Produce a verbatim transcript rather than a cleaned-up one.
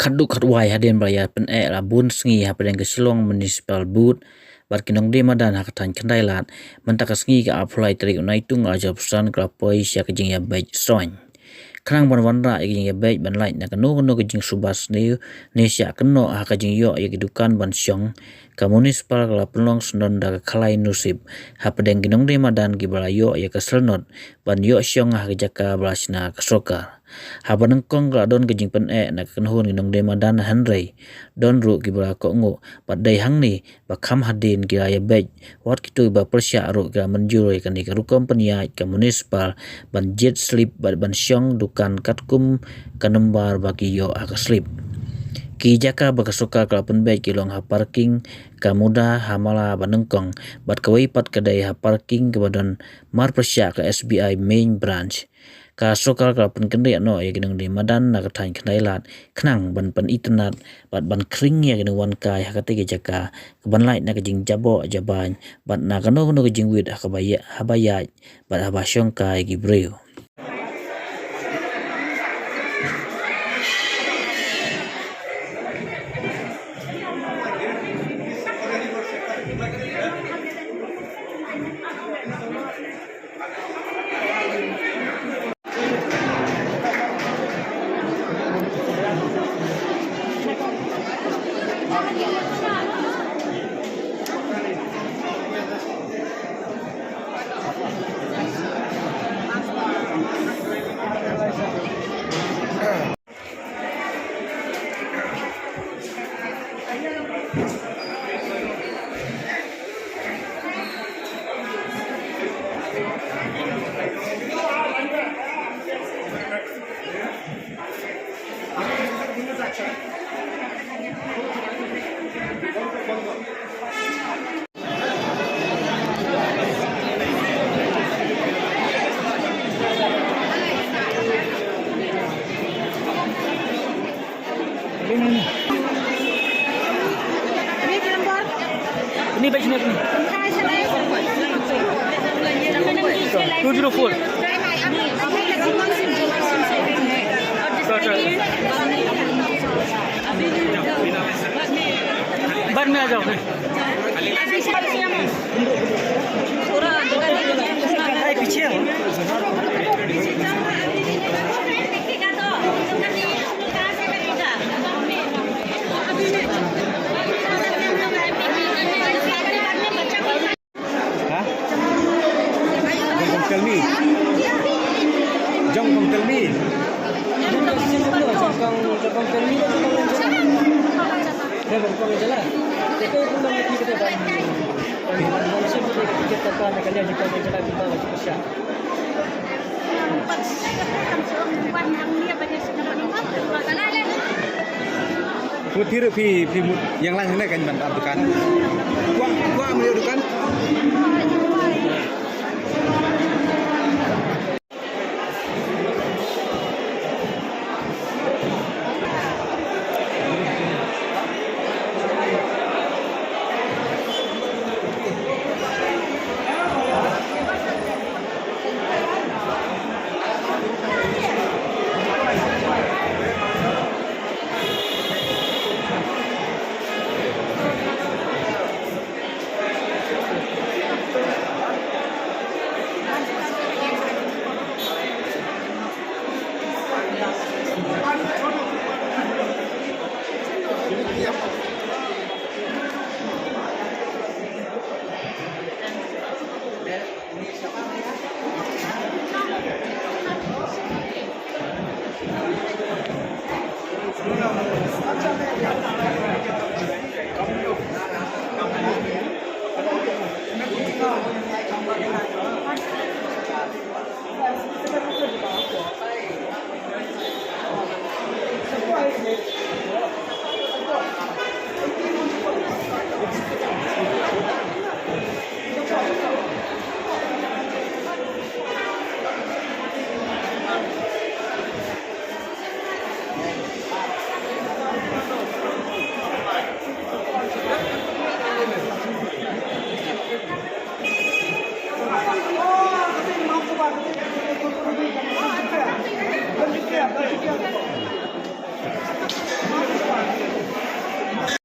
Khatduh khatwai hadien ba la ïa pyneh la bun sngi hapdeng ka Shillong Municipal Board bad ki nongdie madan ha ka thaiñ Khyndai Lad, mynta ka sngi ka arphew lai tarik u Naitung arhajar arphew san ka la poi sha ka jingïabeit soiñ. Khnang ban wanrah ïa ka jingïabeit ban lait na kano kano ka jingsuba sniew ne shah kynnoh ha ka jingïoh ïa ki dukan ban shong, ka municipal ka la pynlong syndon da ka khalai nusip hapdeng ki nongdie madan kiba la ïoh ïa ka syrnod ban ïoh shong ha ka jaka ba la shna ka sorkar. Haba nyngkong ka la don ka jingpyneh na ka kynhun ki nongdie madan, hynrei don ruh kiba la kohnguh bad dei hangne ba kham hadien ki la ïabeit, wat kito kiba pyrshah ruh ki la mynjur ïa kane ka rukom pynïaid ka municipal ban jied slip bad ban shong dukan katkum ka nombar ba ki ïoh ha ka slip. Ki jaka ba ka sorkar ka la pynbeit ki long ha parking ka Muda, ha Mala ba nyngkong, bad kawei pat ka dei ha parking kaba don marpyrshah ka S B I main branch. Ka sorkar ka la pynkynriah noh ïa ki nongdie madan na ka thaiñ Khyndai Lad khnang ban pynitynnad bad ban khring ïa ki nongwan kai ha katei ka jaka, kaban lait na ka jingjaboh jabain bad na kano kano ka jingwit ha kaba ïa-, haba ïaid bad haba shong kai ki briew. Ini batch ni. Two zero four. बाद में आ जाओ। Ha? Jong kong Telmi. Jong kong Telmi. Jong kong, jong kong Telmi. Mut phi ruh phi, phi mut ïa nga lang hangne kan ban ap dukan. Kwah, kwah mut ïa dukan.